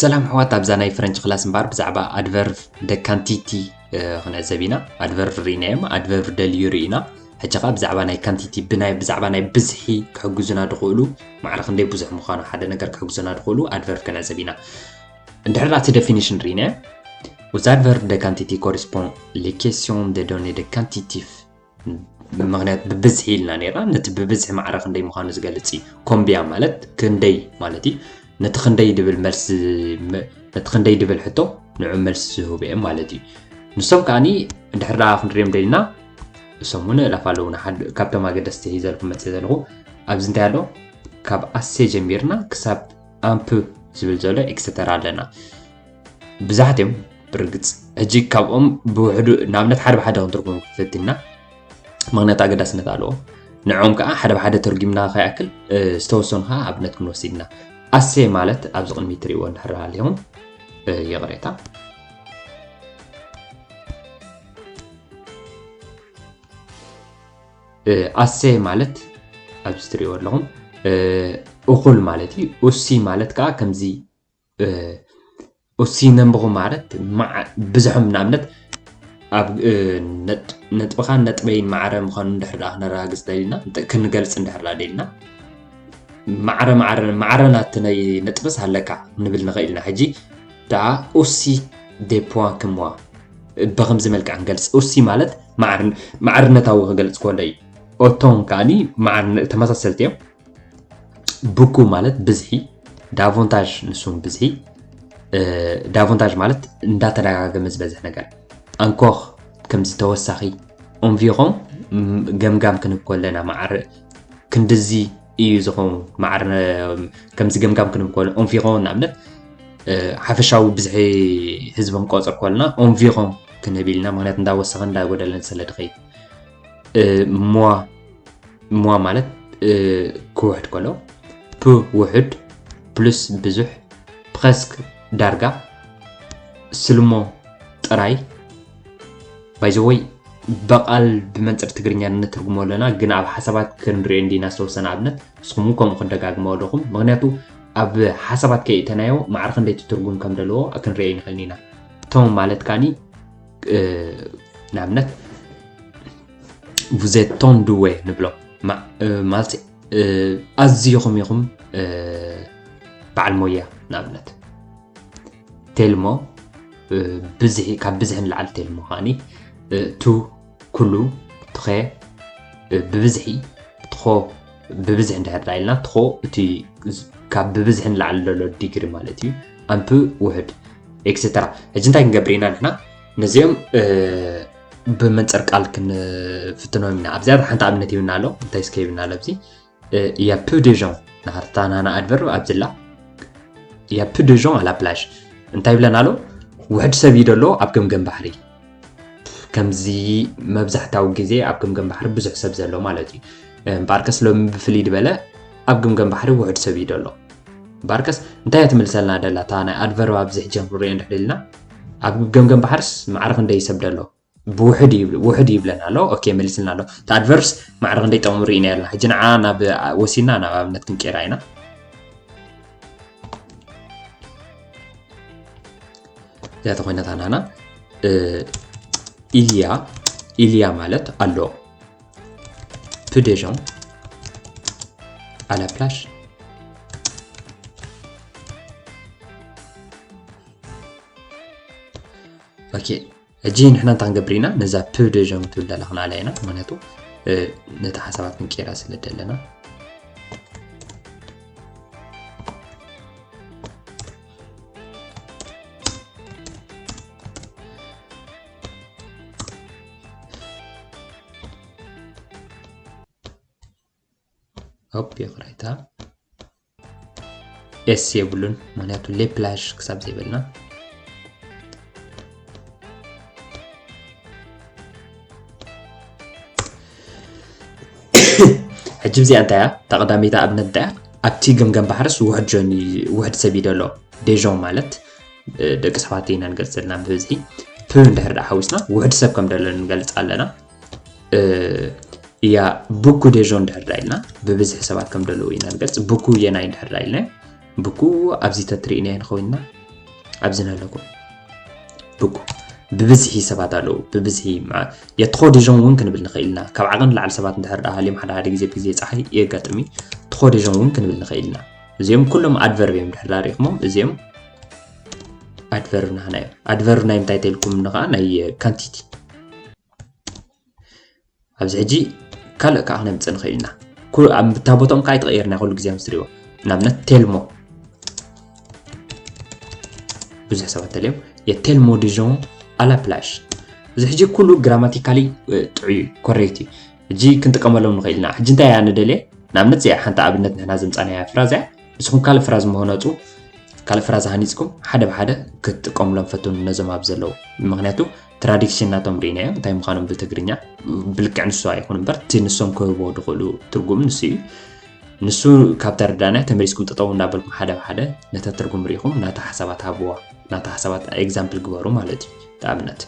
ሰላም ኣሕዋት፣ ኣብዛ ናይ ፍረንች ክላስ እምበኣር ብዛዕባ ኣድቨርብ ደ ካንቲቲ ክንዕዘብ ኢና። ኣድቨርብ ርኢናዮም፣ ኣድቨርብ ደ ሊዩ ርኢና። ሕጂ ኸኣ ብዛዕባ ናይ ካንቲቲ፣ ብናይ፣ ብዛዕባ ናይ ብዝሒ ክሕግዙና ዝኽእሉ፣ ማዕረ ክንደይ ብዙሕ ምዃኑ ሓደ ነገር ክሕግዙና ዝኽእሉ ኣድቨርብ ክንዕዘብ ኢና። እንድሕር እቲ ዴፊኒሽን ርኢናዮ፣ aux adverbes de quantité correspond les questions de données de quantitatif. ምኽንያት ብብዝሒ ኢልና ነይርና፣ ነቲ ብብዝሒ ማዕረ ክንደይ ምዃኑ ዝገልጽ እዩ። ኮምቢያ ማለት ክንደይ ማለት እዩ። ነቲ ክንደይ ድብል መልሲ፣ ነቲ ክንደይ ድብል ሕቶ ንዑ መልሲ ዝህቡ እዮም ማለት እዩ። ንሶም ከኣኒ ድሕር ደኣ ክንሪኦም ደሊና፣ እሶም እውን እላፍ ኣለዉና። ሓደ ካብቶም ኣገደስቲ ሒዘልኩም መጽእ ዘለኹ ኣብዚ እንታይ ኣሎ? ካብ ኣሴ ጀሚርና ክሳብ ኣምፕ ዝብል ዘሎ ኤክሰተራ ኣለና። ብዙሓት እዮም ብርግጽ። ሕጂ ካብኦም ብውሕዱ ንኣብነት ሓደ ብሓደ ክንትርጉም ፈቲና፣ ምኽንያት ኣገዳስነት ኣለዎ። ንዕኦም ከኣ ሓደ ብሓደ ተርጉምና ከይኣክል ዝተወሰኑ ከኣ ኣብነት ክንወስድ ኢና። ኣሴ ማለት ኣብዚ ቅድሚ ትርእይዎ እንድሕር ሃሊኹም ይቕሬታ። ኣሴ ማለት ኣብዚ ትርእይዎ ኣለኹም እኹል ማለት እዩ። ኡሲ ማለት ከኣ ከምዚ ኡሲ ነንብኹ ማለት ብዝሖም ንኣብነት ኣብ ነጥብኻን ነጥበይን ማዕረ ምዃኑ እንድሕር ደኣ ክነረጋግጽ ደሊና፣ ክንገልጽ እንድሕር ደኣ ደሊና፣ ማዕረ፣ ማዕረ፣ ማዕረ ናትነይ ነጥብስ ኣለካ ክንብል ንኽእል ኢና። ሕጂ ደኣ ኡሲ ዴ ፖዋ ክምዋ በኸምዚ መልክዕ ክንገልጽ፣ ኡሲ ማለት ማዕርነታዊ ክገልጽ ከሎ እዩ። ኦቶን ከኣኒ ተመሳሰልቲ እዮም። ብኩ ማለት ብዝሒ፣ ዳቮንታዥ ንሱን ብዝሒ፣ ዳቮንታዥ ማለት እንዳተደጋገመ ዝበዝሕ ነገር። ኣንኮር ከምዚ ተወሳኺ፣ ኦንቪሮን ገምጋም ክንብ ከለና ማዕረ ክንድዚ እዩ ዝኸውን፣ ማዕረ ከምዚ ገምጋም ክንብ ከለና ኦንቪሮን ንኣብነት ሓፈሻዊ ብዝሒ ህዝቢ ክንቆፅር ከለና ኦንቪሮን ክንህብ ኢልና፣ ምክንያቱ እንዳወሰኸን እንዳጎደለን ስለ ድኸይድ። ሞዋ ሞዋ ማለት ክውሕድ ከሎ፣ ፕ ውሑድ፣ ፕሉስ ብዙሕ፣ ፕረስክ ዳርጋ፣ ስልሞ ጥራይ። ባይዘወይ በቓል ብመንፅር ትግርኛ ንትርጉሞ ኣለና፣ ግን ኣብ ሓሳባት ክንሪኦ እንዲና ዝተወሰነ ኣብነት፣ ንስኹም እውን ከምኡ ክንደጋግሞ ኣለኹም። ምክንያቱ ኣብ ሓሳባት ከይእተናዮ ማዕረ ክንደይ ትርጉም ከም ዘለዎ ክንሪኦ ይንኽእል ኢና። ቶም ማለት ካኒ ንኣብነት ቡዘቶን ድወ ንብሎ ማለት ኣዝኹም ኢኹም በዓል ሞያ። ንኣብነት ቴልሞ ብዝሒ፣ ካብ ብዝሒ ንላዕሊ ቴልሞ ከዓኒ ቱ ኩሉ ትኸ ብብዝሒ ትኾ ብብዝሒ እንድሕር ደኣ ኢልና ትኾ እቲ ካብ ብብዝሒ ንላዕሊ ዘሎ ዲግሪ ማለት እዩ። ኣምፕ ውሕድ ኤክሰተራ። ሕጂ እንታይ ክንገብር ኢና ንሕና? ነዚኦም ብመንፅር ቃል ክንፍትኖም ኢና። ኣብዚኣ ሓንቲ ኣብነት ይብና ኣሎ። እንታይ እስከ ይብና ኣሎ ኣብዚ? Il y a peu de gens ናርታ ናና ኣድቨርብ ኣብዚላ። Il y a peu de gens à la plage እንታይ ይብለና ኣሎ? ውሕድ ሰብ እዩ ዘሎ ኣብ ገምገም ባሕሪ። ከምዚ መብዛሕታዊ ግዜ ኣብ ገምገም ባሕሪ ብዙሕ ሰብ ዘሎ ማለት እዩ። እምበኣርከስ ሎሚ ብፍልይ ዝበለ ኣብ ገምገም ባሕሪ ውሕድ ሰብ እዩ ዘሎ። እምበኣርከስ እንታይ እያ ትምልሰልና ደላ? እታ ናይ ኣድቨርብ ኣብዚ ሕጂ ክንሪኦ እንድሕር ኢልና ኣብ ገምገም ባሕርስ ማዕረ ክንደይ ሰብ ደሎ? ብውሕድ ይብል-፣ ውሕድ ይብለና ኣሎ። ኦኬ፣ መሊስልና ኣሎ። እቲ ኣድቨርብስ ማዕረ ክንደይ ጠቕሙ ርኢና ኣለና። ሕጂ ንዓ ናብ ወሲና ናብ ኣብነት ክንቀይራ ኢና። እዚኣ ተኾይናታ ናና ኢልያ፣ ኢልያ ማለት ኣሎ። Peu de gens à la plage. ኦኬ፣ ሕጂ ንሕና እንታይ ክንገብር ኢና? ነዛ peu de gens ትብል ደላ ክንኣላ ኢና። ምክንያቱ ነቲ ሓሳባት ክንቀይራ ስለ ደለና። ሆፕ፣ ይቕሬታ። ኤስ የብሉን፣ ምክንያቱ les plages ክሳብ ዘይበልና። ሕጂ እዚኣ እንታይ እያ? እታ ቀዳመይቲ ኣብነት እንታይ እያ? ኣብቲ ገምገም ባሕርስ ውሕድ ጆን እዩ፣ ውሕድ ሰብ እዩ ዘሎ። Des gens ማለት ደቂ ሰባት ኢና ንገልፅ ዘለና ብብዝሒ። ፕ እንድሕር ደኣ ሓዊስና ውሕድ ሰብ ከም ደሎ ንገልፅ ኣለና። Il y a beaucoup de gens እንድሕር ደኣ ኢልና ብብዝሒ ሰባት ከም ደለዉ ኢና ንገልፅ። Beaucoup የናይ እንድሕር ደኣ ኢልና፣ beaucoup ኣብዚ ተትርእይና ንኸውን ኢና። ኣብዚ ኣለኩም ብቁ ብብዝሒ ሰባት ኣለዉ። ብብዝሒ የትኾ ዲዞን እውን ክንብል ንኽእል ኢና። ካብ ዓቐን ላዕሊ ሰባት እንድሕር ደኣ ሃልዮም ሓደ ሓደ ግዜ ብግዜ ፀሓይ የጋጥም እዩ። ትኾ ዲዞን እውን ክንብል ንኽእል ኢና። እዚኦም ኩሎም ኣድቨርብ እዮም ድሕር ዳሪኹሞም እዚኦም ኣድቨርብ ናህና እዮም። ኣድቨርብ ናይ ምንታይ ተልኩም ንኸዓ ናይ ካንቲቲ ኣብዚ ሕጂ ካልእ ከዓ ክነምፅእ ንኽእል ኢና። እታ ቦታኦም ከዓ ኣይተቐየርና ኩሉ ግዜ ምስ ትሪእዎ ንኣብነት ቴልሞ ብዙሕ ሰባት ተልዮም የቴልሞ ዲዞን ኣላ ፕላሽ እዚ ሕጂ ኩሉ ግራማቲካሊ ጥዑይ ኮሬክት እዩ። ሕጂ ክንጥቀመሎም ንኽእል ኢና። ሕጂ እንታይ እያ ንደልየ ንኣብነት እዚኣ ሓንቲ ኣብነት ንሕና ዘምፃናያ ፍራዝ እያ። ንስኹም ካልእ ፍራዝ መሆነፁ ካልእ ፍራዝ ሃኒፅኩም ሓደ ብሓደ ክትጥቀምሎም ፈትኑ ነዞም ኣብ ዘለዉ ምክንያቱ ትራዲክሽን ናቶም ርኢናዮ እንታይ ምዃኖም ብትግርኛ ብልክዕ ንሱ ኣይኹን እምበር እቲ ንሶም ክህብዎ ዝኽእሉ ትርጉም ንሱ እዩ። ንሱ ካብ ተረዳእና ተመሊስኩም ጠጠው እንዳበልኩም ሓደ ብሓደ ነታ ትርጉም ርኢኹም ናታ ሓሳባት ሃብዋ ናታ ሓሳባት ኤግዛምፕል ግበሩ ማለት እዩ። ንኣብነት